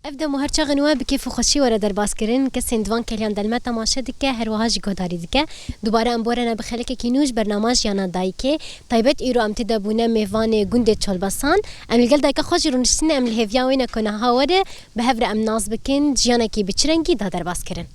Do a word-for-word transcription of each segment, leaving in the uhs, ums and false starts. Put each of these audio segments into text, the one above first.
Ev dem û her çaxên we bi kêf û xweşî were derbas kirin. Kesên di van keliyan de li me temaşe dike, her wiha jî guhdarî dike. Dubare em borene bi xelekekî nû ji bernama Jiyana Dayikê. Taybet îro em tê de bûne mêvanê gundê Çolbesan. Em li gel dayika xwe jî rûniştîne, em li hêviya wê ne ku niha were, bi hev re em nas bikin, jiyanekî bi çi rengî da derbas kirin.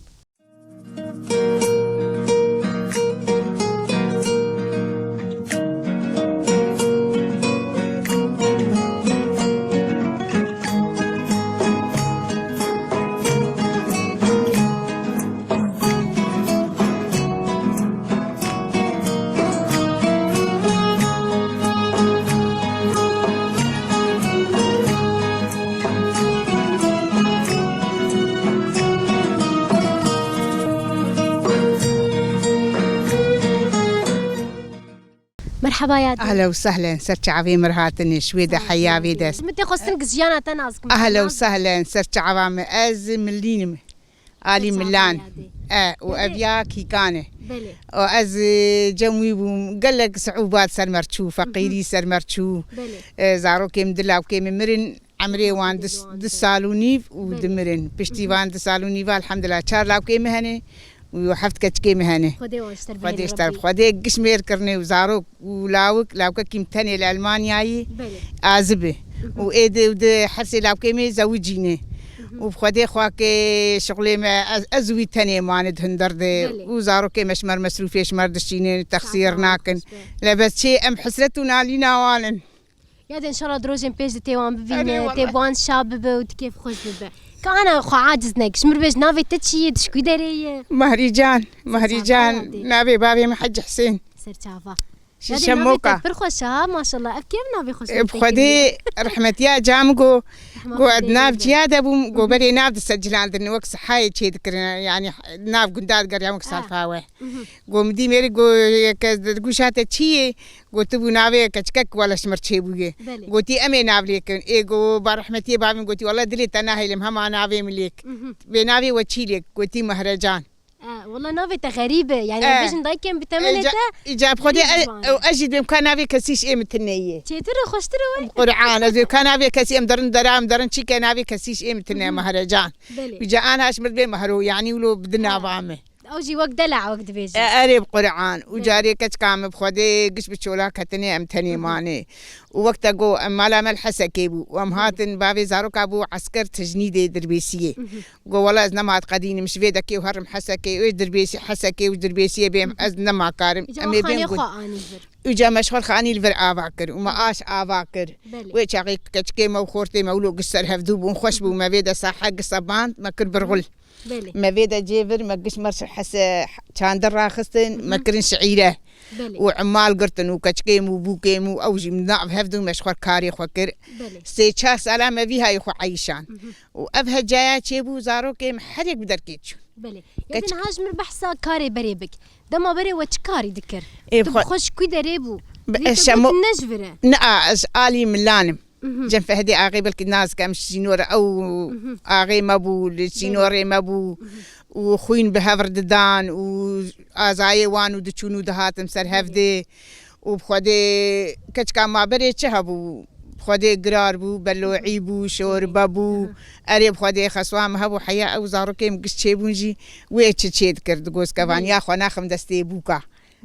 Merhaba ya. Ehlen û sehlen, ser çavê mir hatinê, şwê de heya vê dest. Min tê xwestin jiyana te nas kim. Ehlen û sehlen, ser çava me. Ez Milînim. Alî Milan. E, û ev ya Kîkan e. Belê. Û ez, e, cem wî bûm. Gelek siûbat ser me çû, feqîrî ser me çû. Belê. E, zarokê min, du lawkê min mirin. Emrê wan du, du sal û nîv û dimirin. Piştî van du sal û nîva, elhamdulillah, çar lawkê min hene û heft keçikê min hene. Xwedê wan ji te re bihêle. Xwedê ji te re, Xwedê giş mêr kirine û zarok û lawik, lawkekî min tenê li Elmanyayê, Belê. Azib e. Û ê di, di her sê lawkê min zewicîne. Û bi Xwedê xwe ke şixulê me, ez, ez û wî tenê mane di hundir de. Belê. Û zarokê me ji me re mesrûfê ji me re dişînin, texsîr nakin. Lê bes çê em hesret û nalîna wan in. Ya de înşallah di rojên pêş de tê wan bibîne, Erê, tê bi wan şa bibe û di kêf xweş bibe. Ka ana xwe aciz nek. Ji mir bêj navê te çi ye, di ji ku derê ye? Mahrîcan, Mahrîcan, navê bavê min Hecî Hisên. Ser çava. Şîşe moka. Pir xweş ha, maşallah. Ev kê navê xweş e? Bi Xwedê rehmetiya ca min go, go ez nav ciya de bûm, go berê nav disecilandin, wek sihayê çê dikirin, yanî nav gunda digeriyan wek salfa we. Go min dî mêrî go, ke di gûşa te çi ye? Gotibû navê keçikek wele ji mir çêbûye. Belê. Gotî em ê nav lêkin. Ê go ba rehmetiyê bavê min gotî, wele dilê te nahêlim, hema navê min lêk. Bê navê we çî lêk? Gotî Mehrecan. E, wele navê te xerîb e. Yani, e, bêjin dayikên bi temenê te. Îca bi Xwedê, e, ez jî dibêm ka navê kesî ji ê min tune ye. Çêtir û xweştir e wê. Qur'an, ez dibêm ka navê kesî em derin dera, em derin çîke navê kesî ji ê min tune ye, Mehrecan. Belê. Îca ana ji mir dibê Mehro, yani wilo bi di nava me. Ew jî wek dela wek dibêjin. E, erê bi Qur'an. Û carê keçika min bi Xwedê giş bi çola ketine em tenê mane. Û wek te got em mala me li Hesekê bû. Û em hatin bavê zaroka bû esker tijnîdê Dirbêsiyê. Got wele ez nema diqedînim ji vê dekê û herim Hesekê. Û Dirbêsî Hesekê û Dirbêsiyê bêm ez nema karim. Em ê bêm gund. Îca me ji xwe xanî li vir ava kir. Û me aş ava kir. Belê. Wê çaxê keçikê me û xortê me wilo giş ser hevdû bûn. Xweş bû me vê de sahe giş seband me kir birxul. Belê. Me vê de cê vir, me giş me hese çandir raxistin, me kirin şiîre. Belê. Û emal girtin û keçikêm û bûkêm û ew jî min nav hevdû me ji xwe karê xwe kir. Belê. Sê çar sala me vî hayê xwe eyşan. Û ev hecaya çêbû, zarokê min her yek bi derkê çûn. Belê. Ya din ha ji mir behsa karê berê bik. Dema berê we çi karî dikir? Ê, tu bi xwe ji ku derê bû? Bi, e, şemo ne ji vir e? Ne, ez alî milanim. Cem Fehedê axê belkî nas dikim, em ji sînor, ew axê me bû, li sînorê me bû û xwîn bi hev re didan û azayê wan û diçûn û dihatin ser hevdê û bi Xwedê keçika ma berê çi hebû? Bi Xwedê girar bû, belo'î bû, şorbe bû. Erê bi Xwedê xeswa min hebû, heya ew zarokê min giş çêbûn jî wê çi çê dikir, digot kevaniya xwe naxim destê bûka.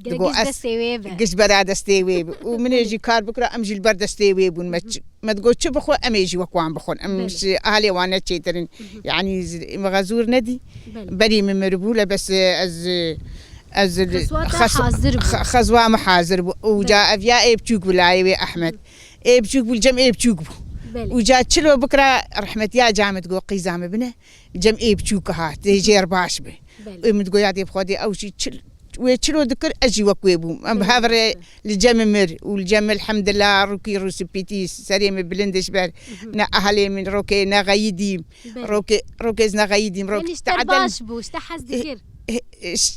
Digo, giş ez destê wê be. Giş bera destê wê bi. Û min ê jî kar bikira, em jî li ber destê wê bûn. Me çi, me digo çi bixwe, em ê jî wek wan bixwin. Em ji ahlê wan ne çêtir in. Yanî, me xezûr nedî. Belê. Berî min miribû, le bes, e, ez, e, ez, e, xeswa te hazir bû. Xezwa min hazir bû. Û ca ev ya ê biçûk bi layê wê Ehmed. Ê biçûk bû, li cem ê biçûk bû. Belê. Û ca çilo bikira, rehmetiya ca min digo, qîza min bine. Cem ê biçûk ha, tê jêr baş bi. Belê. Ê min digo, ya dê bi Xwedê, ew jî çil, wê çilo dikir, ez jî wek wê bûm. Em bi hev re li cem mir û li cem, elhamdulillah, rûkî rûsipîtî, serê min bilind ji ber ne ahlê min rokê ne xeyidîm, rokê, rokê ez ne xeyidîm, rok. Yanî ji te baş bû, ji te hez dikir.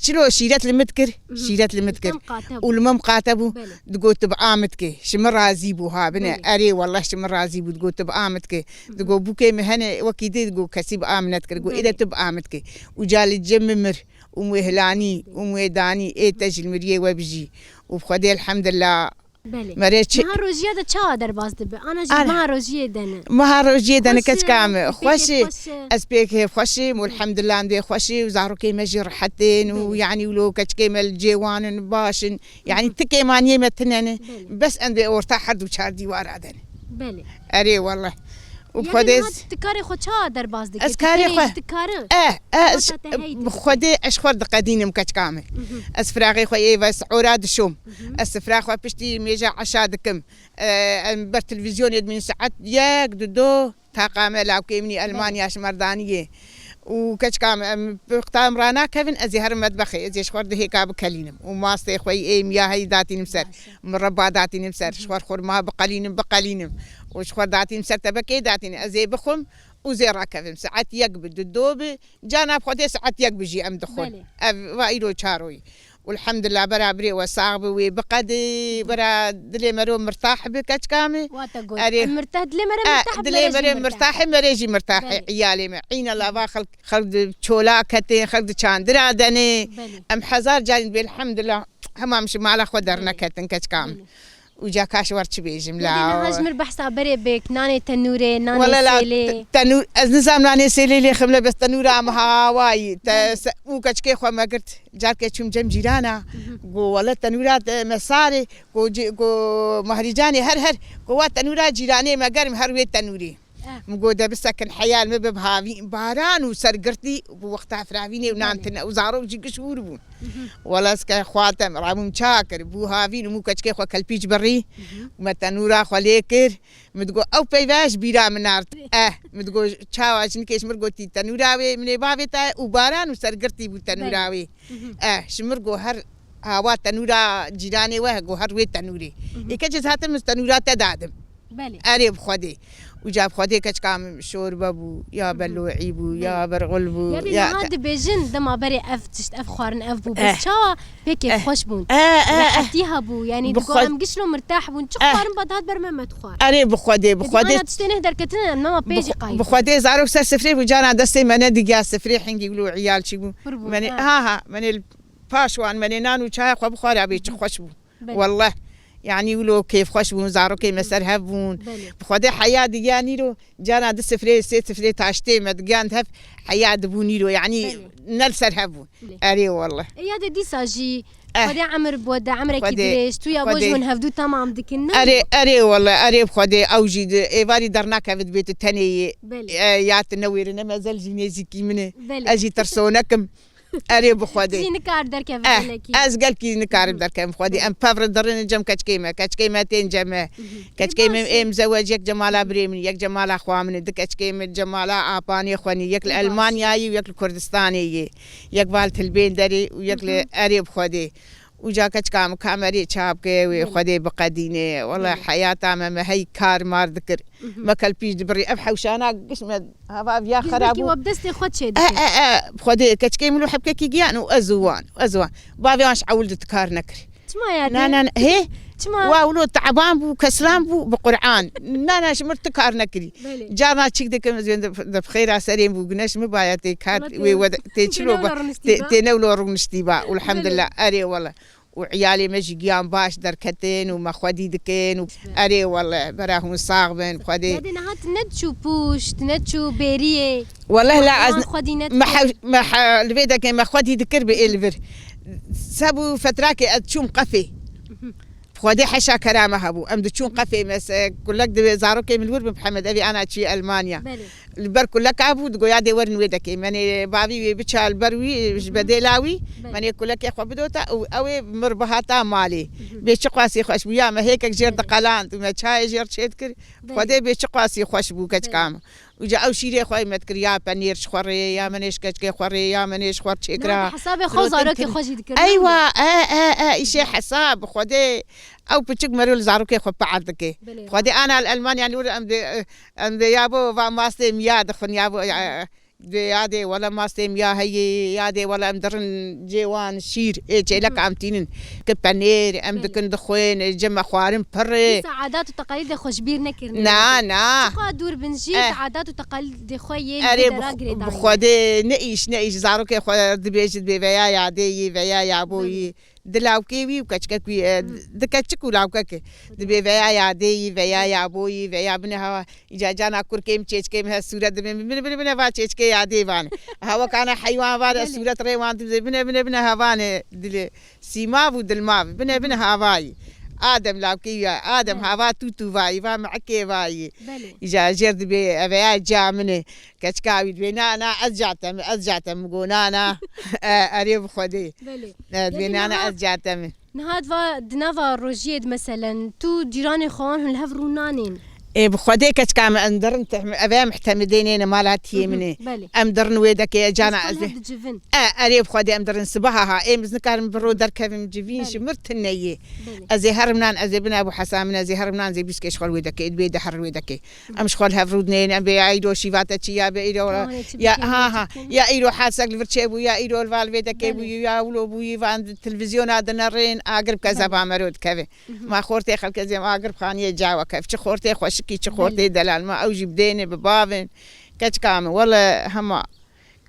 Çilo şîret li min dikir, şîret li min dikir. Û li min qate bû, digot, tu bi a min dikê, ji min razî bû, ha, bine, erê, wallah, ji min razî bû, digot, tu bi a min dikê. Digot, bûkê min hene, wekî dê, digot, kesî bi a min nedikir, digot, ê de tu bi a min dikê. Û ca li cem min mir, û min wê hilanî, û min wê danî, ê te ji li miriyê we bijî. Û bi Xwedê, elhamdulillah, Belê. Merê çi- Meha rojiya de çawa derbas dibe? Ana jî Ana. Meha rojiyê de ne. Meha rojiyê de ne Xweş e, keçika me. pêkê Xweş e. xweş e. Ez pêkê xweş im, elhamdulillah, em dê xweş e û zarokê me jî rehet in û Belê. yanî wilo keçikê me li cê wan in, baş in. Yanî Hı hı. ti kêmaniyê me tine ne. Belê. Bes em dê orta her du çar dîwara de ne. Belê. Erê, wellah. Û Yanî Xwedê niha z- tu karê xwe çawa derbas dikî? Ez Tu karê tenê xwe jî dikarin? Eh, eh, ez Wata te hey bi dikî? Xwedê ez xwe diqedînim keçika me. Mhm. Ez firaxê xwe ê ve siora dişom. Mhm. Ez sifra xwe piştî mêja eşa dikim. Eh, em ber televîzyonê dimîn saet yek, du, do, taqa me lawkê min î Belê. Elmanya ji merdaniyê. Û keçika me, em bi qita em ranakevin, ez ê herim metbexê, ez ê ji xwe dihêka bikelînim. Û mastê xwe yê êm ya heyî datînim ser. Baş e. Mireba datînim ser, ji xwe xurma biqelînim, biqelînim. Û ji xwe datînim ser tebekê datînim. Ez ê bixwim û zê rakevim. Saet yek bi, du, do bi, cana bi Xwedê saet yek bi jî em dixwin. Belê. Ev va îro çaroyî. Û elhamdulillah, bera birê we sax bi, wê biqedî, bera dilê mero mirtah bi keçika me. Wate got. Erê. Mirtah, dilê mere Eh, mirtah, dilê mere jî mere mirtah. mirtah, mere jî mirtah, Belê. Îyalê me. Îna lava xelk, xelk di çola ketin, xelk di çandira denê. Belê. Em hezar carîn bi, elhamdulillah. Hema min ji mala xwe Belê. derneketin keçika min. Belê. Û ca kaş wer çi bêjim Yanî la. niha ji mir behsa berê bik, nanê tenûrê, nanê Wele la sêlê. te-, tenûr, ez nizam nanê sêlê lê xim le bes tenûra em hawayî. Te Belê. se-, û keçikê xwe me girt. Carke çûm cem cîrana. Mhm. Go wele tenûra te me sarê. Go cî-, go mahrîcanê her her. Go wa tenûra cîranê me germ her wê tenûrê. Eh. Min got, de bisekin heyal min bi havî-, baran û sergirtî bi wexta firavînê û nan Belê. tine û zarok jî giş hûr bûn. Mhm. Wela ez ke xwatem, rabûm ça kir, bû havîn û mû keçikê xwe kelpîç birî, Mhm. me tenûra xwe lê kir. Min digot, ew peyva ji bîra min ard. Eh, min digot, çawa jinikê ji mir gotî tenûra wê, min ê bavê te û baran û sergirtî bû tenûra Belê. wê. Mhm. Eh, ji mir got, her hawa tenûra cîranê we, got, her wê tenûrê. Mhm. Ê keçê ez hatim, ez tenûra te dadim. Belê. Erê bi Xwedê. Û ca bi Xwedê keçika min şorbe bû, ya Hı hı. belo'î bû, Belê. ya berxul bû, Ya bî ya niha te- dibêjin dema berê ev tişt, ev xwarin ev bû. Eh. Bes çawa pêkê Eh. xweş bûn? Eh, eh, eh. Rehetî hebû. Yanî Bi digo Xwed- em gişro mirtah bûn. Çi Eh. xwarin ba dihat ber me me dixwar. Erê bi Xwedê, bi Êdî Xwedê. ana tiştê neh derketine em nema pê jî qayîl. Bi Xwedê zarok ser sifrê bû, cana destê me nedigiya sifrê hingî wilo iyal çî bû. Pir bû, Me nê, eh. ha, ha, me nê li paş wan, me nê nan û çaya xwe bixwara bê çi xweş bû. Belê. Wellah. Yanî wilo kêfxweş bûn, zarokê me ser hev bûn. Belê. Bi Xwedê heya digiya nîro, cana di sifrê, sê sifrê taştê me digiyand hev, heya dibû nîro. Yanî Belê. ne li ser hev bûn. Belê. Erê wellah. E, ya de dîsa jî Eh. Xwedê emir bo de, emrekî Xwedê, dirêj, tu ya bo Xwedê. ji hûn hevdû tamam dikin, ne? Erê, erê wellah, erê bi Xwedê, ew jî di êvarî dernakeve dibê tu tenê yê. Belê. E, ya tu newêrine mezel jî nêzîkî min e. Belê. Ez jî tirsonek im. Erê bi Xwedê. Jî nikar derkeve Eh, gelekî. ez gelkî nikarim Hı. derkevim Xwedê. Hı. Em pevre derine cem keçikê me. Keçikê me tên cem me. Hı hı. Keçikê Ê me baş e. êm zewec yek cemala birê min, yek cemala xwa min, di keçikê min cemala apanê xwe nî, yek li Ê baş e. Elmanyayê û yek li Kurdistanê yê. Yek val tilbên derê û yek li Hı hı. erê bi Xwedê. Û ca keçika min kamerê çap ke wê Belê. Xwedê biqedîne. Wela Belê. heyata me, me hey kar mar dikir. Mhm. Me kelpîş dibirî. Ev hewşana giş me hava viya Giş xera belkî bû. we bi destê xwe çê E, dikir. e, e, Xwedê keçikê min û hebkekî giyan û ez û wan, ez û wan. Bavê wan ji ewil di kar nekir. Çima ya Na, te? na, na, hê? Çima? Wa wilo teban bû, keslan bû, bi Qur'an. Na, na, ji mir tu kar nekirî. Belê. Carna çîk dikim, ez wê di, di xêra serê bû, güneş mi baya tê kat, Wala wê tê, wede, tê tê çilo newlo ba, rûniştî tê, ba. tê newlo rûniştî ba. Belê. Elhamdulillah, erê wala. Û iyalê me jî giyan baş derketin û me xwedî dikin û Belê. erê wele, bera hûn sax bin, xwedê. Ya dê niha tu ne diçû pûş, tu ne diçû bêriyê. Weleh la ez Wan xwedî ne me dikir. hew-, me he-, li vê dekê me xwedî dikir bi ê li vir. Se bû fetrakê ez çûm qefê. Mhm. Xwedê heşa kerame hebû. Em diçûn qefê me se, kulek divê zarokê min wir bi Mihemed, evî ana çûyî Elmanya. Belê. Li ber kuleka bû, digo, "Ya dê werin wê dekê." Menê bavî wê biça li ber wî, ji bedêla wî, Belê. menê kulekê xwe bidota û ew ê mir bihata malê. Mhm. Bê çi qasî xweş bû. Ya me hêkek jêr Belê. diqeland û me çayê jêr çê dikir. Belê. Xwedê bê çi qasî xweş bû keçika Belê. min. Û ca ew şîrê xwe me dikir, ya penêr ji xwe rê, ya menê ji keçikê xwe rê, ya menê ji xwe çêkira. Ya bi hesabê xwe Firotin zarokê tin- xwe jî dikir, ne Eywa, wele? e, e, e, îşê hesab, Xwedê. Ew piçik mero li zarokê xwe piar dike. Belê. Xwedê ana li Elmanya li wir em dê, em dê ya bo va mastê miya dixwin, ya bo, ya, dê ya dê wele mastê miya heye, ya dê wele em dirin cê wan şîr, ê çêlek Hı hı. em tînin. Ki penêr, em Belê. dikin dixwin, cem me xwarin pir e. Dîsa adat û teqalîdê xwe ji bîr nekirine. Na, na. Çiqa dûr bin jî, Eh. adat û teqalîdê xwe yê Erê, li vê dera bi, bi girêdayî. Xwedê ne îş, ne îş. Zarokê xwe dibêjit bê veya ya dê yê, veya ya bo Belê. yê. Di lawkê wî û keçikek wî, e, Hmm. di keçik û lawkek e. Dibê veya yadê yî, veya ya bo yî, veya bine hava. Îca cana kurkê min, çêçikê min hest sûret dibin. Bine, bine, bine va çêçikê yadê van. Ha wekana heywan va de Belê. Sûret rê wan dibê. Bine, bine, bine ha van e dilê. Sîmav û dilmav. Bine, bine ha va yî. Adem lawkê wî ya. Adem Belê. Ha va tû tû va yî. Va mi'ikê va yî. Belê. Îca jêr dibê, e, veya ca min e. Keçika wî dibê, "Na, na, ez ca te me, ez ca te me." Go, "Na, na." E, erê bi Xwedê. Belê. E, dibê, "Na, na, niha ez ca te me." Niha di va, di nava rojiyê de meselen, tu cîranê xwe wan hûn li hev rû nanên? Ê, bi Xwedê keçika me em dirin te-, ev em ihtemidê nêne mala tiyê Hı hı, min ê. Belê. Em dirin wê dekê, cana Ji xwe ez li ê. Hev dicivin. E, erê bi Xwedê em dirin sibaha ha. Ê, ez nikarim bi ro derkevim civîn Belê. Ji mir tune yê. Belê. Ez ê herim nan, ez ê bina Ebû Hesa min, ez ê herim nan, ez ê bîskê ji xwe li wê dekê, dibê de her wê dekê. Em ji xwe li hev rûdinên, em bê ya îro şîva te çi, ya bê îro, Tamam, çi ya, bikên, ha, çi ha, bikên? Ya îro hadisek li vir çêbû, ya îro li va li vê dekê Belê. Bûyî, ya wilo bûyî, van televîzyona dinerên, agir bi Belê. Kezeba mero dikeve. Mhm. Ma xortê xelkê zêm agir bi xaniyê cawe kev. Çi xortê xweşikî, çi Belê. Xortê delal. Ma ew jî bidêne, bi bavên. Keçika min, wele hema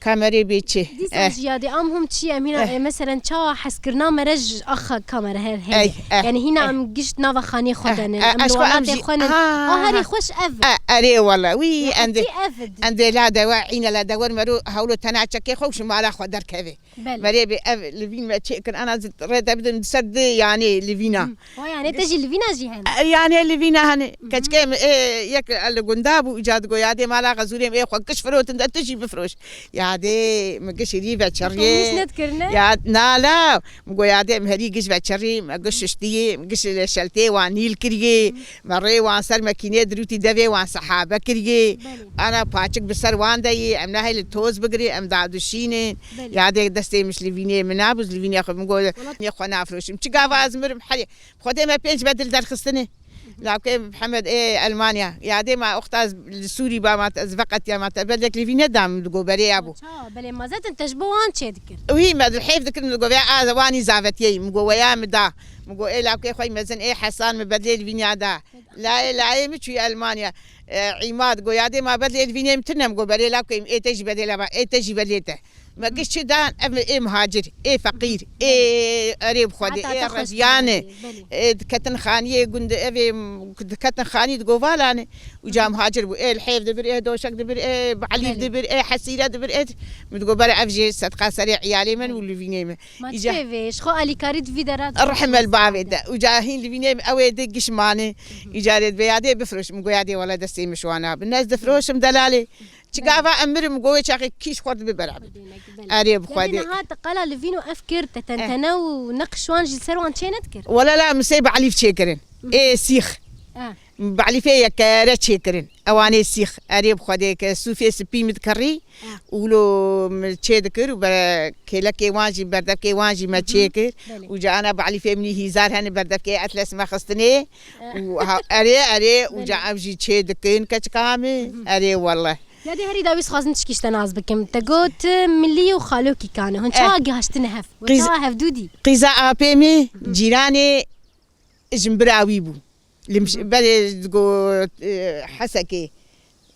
Kamerê bê çi? Dîsa Eh. Jî yadê am hûm çi ye? Em hîna, Eh. E, meselen çawa hezkirina me re ji axa kamera her heye? Eh, eh, Yani hîna eh. Em giş nava xaniyê xwe Eh, denin. Eh, Em li eşko em welatê jî xwe nin. Ha, ha, ha. A herî xweş ev. Eh, erê wele. Wî Ya, endê, etî ev. Endê la dewe, îne la dewer mero hewlo tena çekê xwe û ji mala xwe derkeve. Belê. Merê bê ev li vîn me çêkir, ana zî rê te bidin ser di, yani li vîna. Hı. O yani te jî li vîna jî hene. E, yani li vîna hene. Hı hı. Keçikê min, e, yek, e, li gunda bû, îca digo, "Yadê mala Xezûrê min, ê xwe giş firotin de tu jî bifroş." Yadê min giş herî veçeriyê. Te hîç nedikirine? Ya, na la. Min go, "Yadê min herî giş veçerî, min giş şiştiyê, min giş şeltê wan nîl kiriyê. Hı. Me rê wan ser mekînê dirûtî devê wan sehabe kiriyê." Belê. Ana paçik bi ser wan de yê, em nahêlin toz bigirê, em dadişînin. Belê. Yadê destê min ji li vînê min nabû, ji li vînê xwe min go, "Nê xwe nafroşim." Çi gava ez mirim, herê. Xwedê me pênc bedil derxistine. Lawkê Mihemed ê Elmanya. Yadê ma oxta ez li Sûrî ba ma te, ez veqetiya ma te, bedlek li vînê dam, digo berê ya bû. Çawa? Belê ma zaten te ji bo wan çê dikir. Wî me dil hêf dikir, min digo, "Veya a wanî zavetiyê." Min go, "Weya min da." Min go, "Ê lawkê xwe yî mezin, ê Hesan min bedlê li vînê da." Layê, layê min çûye Elmanya. E, Îmad go, "Yadê ma bedlê li vînê min tune." Min go, "Berê lawkê min, ê te jî bedlê lava, ê te jî bedlê te." Me giş çi dan, ev ê muhacir, ê feqîr, ê erê bi Xwedê, Heta ê te xweş reviyane, dibî, belê. Ê diketin xaniyê gund, ev ê diketin xanî digo valane. Uca muhacir bû, ê li hêv dibir, ê doşek dibir, ê bi elîf Belê. Dibir, ê hesîre dibir, ê min digo, "Bere ev jê sedqa serê iyalê min û li vînê min." Ma Îca çi vê, ji xwe alîkarî di vî dera de Rihim el bavê de. Uca hîn li vînê min, ew ê dê giş mane. Îca rê dibe yadê bifroş. Min go, "Yadê wele destê min şiwana bin." Ez difroşim delalê. Çi gava em mirim, go wê çaxê kîş xwe dibe beraber. Erê bi Xwedê. Niha te qala li vîno ev kir, te tentene û neqş wan jî ser wan çê nedikir? Wele la min sê bi elîf çêkirin. Ê sîx. Eh. Bi elîfê yekere çêkirin. Ewanê sîx. Erê bi Xwedê ke sûfê spî min dikerî. Eh. Û lo min çê dikir û be kêlekê wan jî, berdevkê wan jî me Hı hı. Çêkir. Belê. Û ca ana bi elîfê min hîzar hene berdevkê etles me xistinê. Eh. Û ha, erê, erê, û Belê. Ca ev jî çê dikin keçika min. Hı hı. Erê wele. Ya dê herî dawî dixwazim tişkî ji te nas bikim. Te got, milî û xalo kîkan e. Hûn Eh. Çawa gihaştine hev? Hûn Qîz-, çawa hevdû dî? Qîza apê min, Hı. Cîranê jimbira wî bû. Li Miş-, Hı hı. Berê digot, e, Hesekê.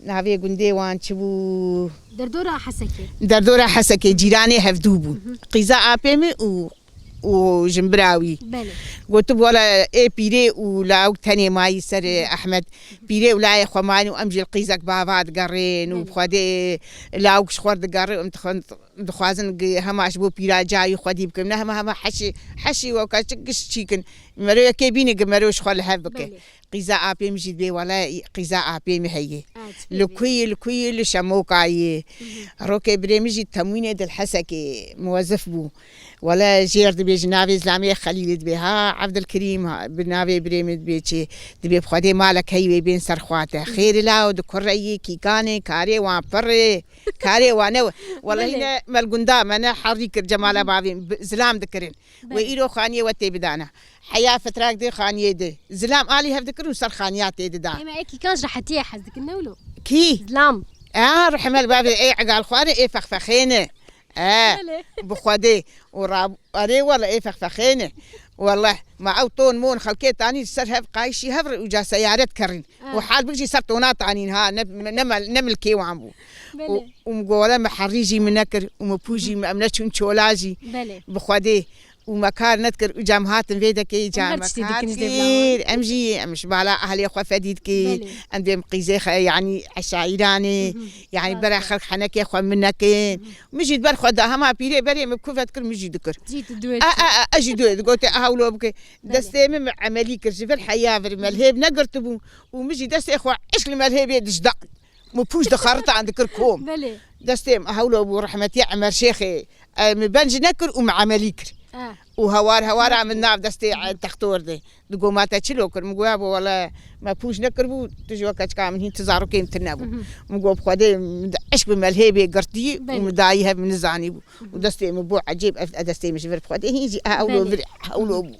Navê gundê wan çi bû? Derdora Hesekê. Derdora Hesekê, cîranê hevdû bû. Hı hı. Qîza apê min û û jimbira wî. Belê. Gotib, "Wela ê pîrê û lawik tenê mayî ser, e, Ehmed. Pîrê û layê xwe mayîn û em jî li qîzek bava digerên û Belê. Bi Xwedê lawik ji xwe digerin, em dixwin-, dixwazin gi-, hema ji bo pîra cayî xwedî bikin. Ne hema, hema heşî, heşî weka çi giş çîkin. Mero yekê bîne gi mero ji xwe li hev bike." Belê. Qîza apê min jî dibê, wele qîza apê min heye. Li ku yî, li ku yî, li Şemoka yê. Hı hı. Rokê birê min jî temwînê di li Hesekê muwezif bû. Wele jêr dibê, ji navê zilamê Xelîlê dibê, ha Evdilkerîm, ha, bi navê birê min dibê çi, dibê bi Xwedê malek heyî wê bên ser xwe te. Hı. Xêr law di kureyî, kîkanê, karê wan pirê, karê wan ne. Wele Belê. Hîne me li gunda me ne herî kir Cemala Hı hı. Bavê, bi-, zilam dikirin. Belê. Wê îro xaniyê we tê bidana. Heya fitrak dê xaniyê de. Zilam alî hev dikir û ser xaniya tê dida. Ema ê kîkan ji rehetiyê hez dikin, ne wilo? Kî? Zilam. Aa, rehmel bavê, ê egal xware, ê fexfexêne. E, Belê. Bi Xwedê. Û ra-, erê wele, ê fexfexêne. Wele, ma ew ton mon xelkê tanî ser hev qayişî hev re uca seyaret kerin. Ah. Û hal bik jî ser tona tanîn ha, ne, ne mel-, ne milkê wan bû. Belê. Û, û min go wele me herî jî min nekir, û min pû jî, em neçûn çola jî. Belê. Bi Xwedê. û me kar nedikir, û cem hatin vê dekê, Em cem her me tiştî kar dikin ji dê bila. Kir, em jî, em ji bala ahlê xwe fedî dikir, Belê. Em dê em qîzê xe, yanî eşaîranê, Mhm. yanî Rast. Bera xelk henekê xwe min nekin. Mhm. Min jî di ber xwe da, hema pîrê berê min bi ku vedikir, min jî dikir. Jî tu duê E, dikir. e, e, ez jî duê, digotê, aha wilo bike. Belê. Destê min, min emelî kir, ji vir heya vir me lihêb negirtibû û min jî destê xwe eşk li me lihêbê dijdan. Min pûç dixeritan dikir kom. Belê. Destê min hewlo bû rehmetiye Emer Şêxê. E, min ben jî nekir û min emelî kir. Ah. Û hewar hewara min nav destê, e, textor de. Digo ma te çilo kir? Min goya bo wele me pûç nekiribû, tu ji we keçika min hîn tu zarokê min tune bû. Mhm. Min got bi Xwedê min di eşk bi me lihêbê girtî û Belê. Min dayî hev min nizanîbû. Û destê min bû ecêb, ev destê min ji vir bi Xwedê hîn jî hewlo Belê. vir hewlo bû.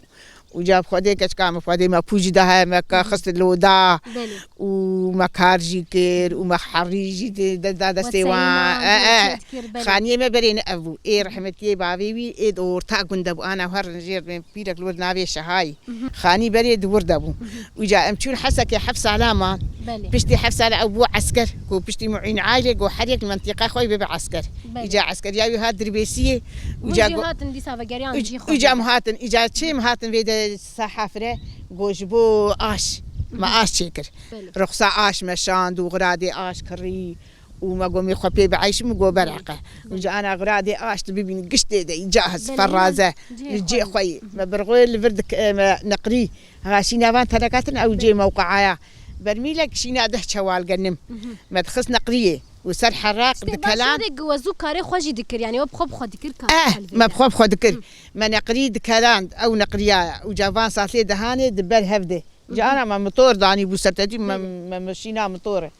Û ca bi Xwedê keçika min Xwedê me pûç da he me ka xist loda. Belê. Û me kar jî kir û me herî jî de, de, da destê wan. Weseynan, E, e. Dikir, belê. Xaniyê me berê ne ev bû. Ê rehmetiyê bavê wî ê di orta gund de bû. Ana her jêr bên pîrek li wir navê Şehayî. Mhm. Xanî berê di wir de bû. Mhm. Û ca em çûn Hesekê heft sala man. Belê. Piştî heft sala ew bû esker. Ku piştî Muîn Ailê ku her yek li mentiqa xwe bibe esker. Belê. Îca eskeriya wî hat Dirbêsiyê. Hûn Îca jî go-, hatin dîsa vegeriyan îc-, jî xwe îca em hatin, îca çê em hatin vê de Sehafire, go ji bo aş. Me Mhm. aş çêkir. Belê. Ruxsa aş me şand û xiradê aş kirî û me go mê xwe pê bieyşim û go bereqe. Belê. Îca ana xiradê aş tu bibîn giş tê de îca hez Belê, feraze. Cihê Li cê xwe yî. xwe yî. Mhm. Me birxwe li vir dik-, e, me neqrî. Ha şîna van tenekatin ew cê Belê. mewqeaya. Bermîlek şîna deh çewal genim. Mhm. Me dixist neqriyê. Û ser heraq Tiştê dikelan. Baş e, dê wezû karê xwe jî dikir, yanî we bi xwe bi xwe dikir kar Eh, helvê me de. bi xwe bi xwe dikir. Hı. Me neqrî dikelan, ew neqriya û ca van satlê dehanê di ber hev de. Hı hı. Ca ana me motor danî bû ser te dî, me, Belê. me, me şîna motor e.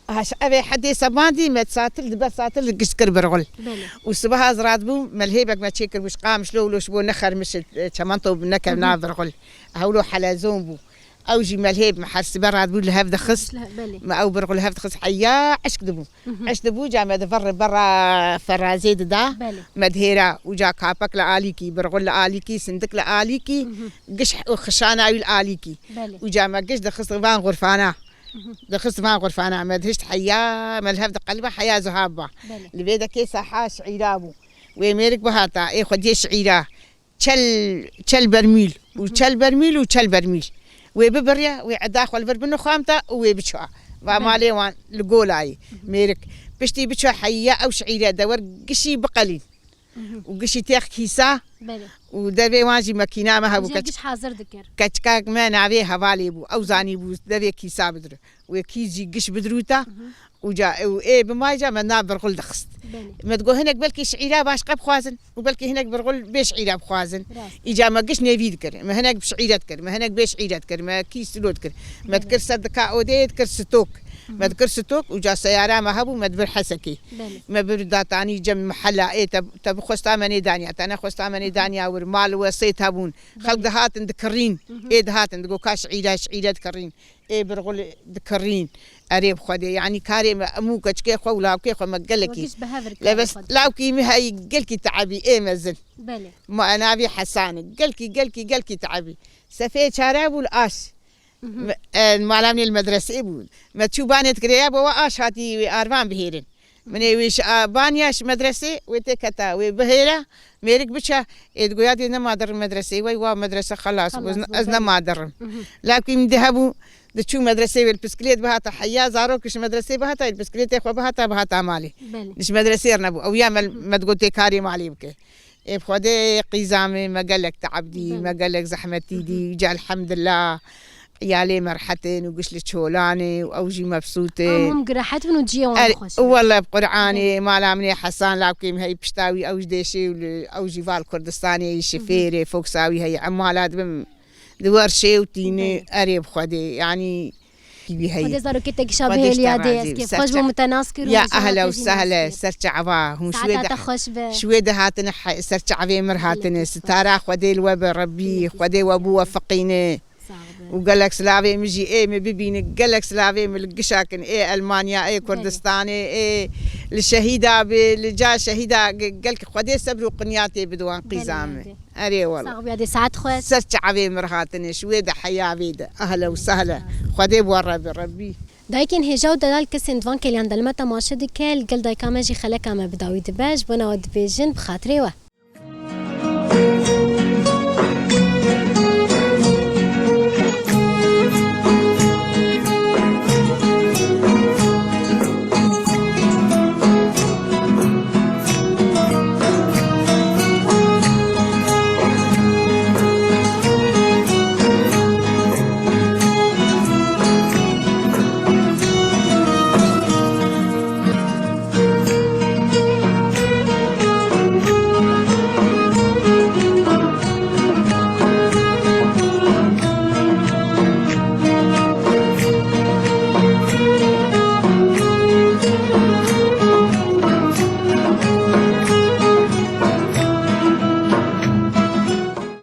Aha, ji evê hedê sebandî me satil di ber satil giş kir birxul. Belê. Û sibaha ez radibûm, me lihêbek me çêkir bû ji Qamişlo û lo ji bo nexermiş, e, çemento neke Hı hı. nav birxul. Hewlo helezon bû. Ew jî me lihêb me her sibe radibû li hev dixist. Li he-, belê. Me ew birxu li hev dixist heya eşk dibû. Mhm. Eşk dibû, ca me di vir bera ferazê dida. Belê. Me dihêra û ca kapek li alîkî, birxu li alîkî, sindik li alîkî, Mhm. giş û xişana wî li alîkî. Belê. Û ca me giş dixist van xurfana. Mhm. Dixist van xurfana, me dihişt heya, me li hev diqeliba heya zuhab ba. Belê. Li vê dekê saha şiîra bû. Wê mêrik bihata, ê xwediyê şiîra. Çel, çel bermîl û Mhm. çel bermîl û çel bermîl. Wê bibiriya, wê eda xwe li vir binixamta û wê biça. Va Belê. malê wan li golayê, Mhm. mêrik. Piştî biça heya ew şiîre de wer gişî biqelîn. Mhm. Û gişî têx kîsa Belê. û devê wan jî mekîna me hebû Jê keç-, giş hazir dikir. keçikek me navê Hevalê bû. Ew zanî bû devê kîsa bidir. Wê kîs jî giş bidirûta. Mhm. Û ca ew ê bi may ca me nav birxul dixist. Belê. Me digot hinek belkî şiîra başqe bixwazin û belkî hinek birxul bê şiîra bixwazin. Rast. Îca me giş nêvî dikir. Me hinek bi şiîre dikir, me hinek bê şiîre dikir, me kî silo dikir. Me Belê. dikir ser dika odê dikir stok. Hı hı. Me dikir stok û ca seyara me hebû me dibir Hesekê. Belê. Me bir datanî cem mehela ê te, te bi xwesta me nêdaniya, te nexwesta me nêdaniya wir, mal wesêt hebûn. Xelk Belê. dihatin dikirîn, Hı hı. ê dihatin digot ka şiîre, şiîre dikirîn. Ê birxul dikirîn. Erê bi Xwedê, yanî karê me, em û keçikê xwe û lawkê xwe me gelekî. Wekî ji bi hev re Lê karê bes xwe dikir. lawkî min heyî gelkî teebî, ê mezin. Belê. Ma navê Hesan e. Gelkî, gelkî, gelkî teebî. Sefê çare bû li aş. Mhm. Me, e, mala min ê li medresê bû. Me çû banê dikirê ya bo we aş hatî wê arvan bihêrin. Min ê wê ji a-, baniya ji medresê wê tê keta, wê bihêre, mêrik biçe, ê digoya dê nema dirin medresê, wey wa medrese xelas bû, ez ne-, Xelas bû, ez belê. nema dirin. Mhm. Lawkî min di hebû, diçû medresê wê li pisklêt bihata heya, zarok ji medresê bihata, li pisklêtê xwe bihata, bihata malê. Belê. Ji medresê re nebû, ew ya me, Mhm. me digot tê karê malê bike. Ê bi Xwedê qîza min, me gelek teeb dî, Belê. me gelek zehmetî dî, Mhm. ca elhamdillah. Îyalê me rehet in û giş li çolan e û ew jî mebsût e. Em hûn rehet bin û ciyê wan Er, xweş e. wele bi Qur'anê, Belê. mala min ê Hesan lawkê min heyî pişta wî ew ji dêşê û li, ew jî va li Kurdistanê, Hı hı. şifêrê, foksa wî heye. Em mala dibim di wer şê û tînê Belê. erê bi Xwedê. Yanî, wî heye. Xwedê zarokê te gişa Xwedê bihêliya ji te dê razî, ez kê ser xweş çe-, bû, me te nas kir û Ya roja we ehla te û jî nas sehla, kir. ser çava. Hûn Saeta şwê de, te xweş be. şwê de hatine he-, ser çavê mir hatine. Gelek Sitara Xwedê li we be Rebbî, Gelek Xwedê we biwefiqîne. Sağ be. Û gelek silavê min jî ê min bibînin, gelek silavê min li gişa kin, ê Elmanya, ê Belê. Kurdistanê, ê li şehîda bi, li ca şehîda ge-, gelkî Xwedê sebr û qinya tê bidwan Belê qîza min. yadê. Erê wele. Sax bî yadê, saet xweş. Ser çavê min re hatine, ji wê de heya vê de. Ehla û sehla. Xwedê bi we re be, Rebbî. Dayikên hêja û delal kesên di van keliyan de li me temaşe dike, li gel dayika me jî xeleka me bi dawî dibe, ji bona we dibêjin bi xatirê we.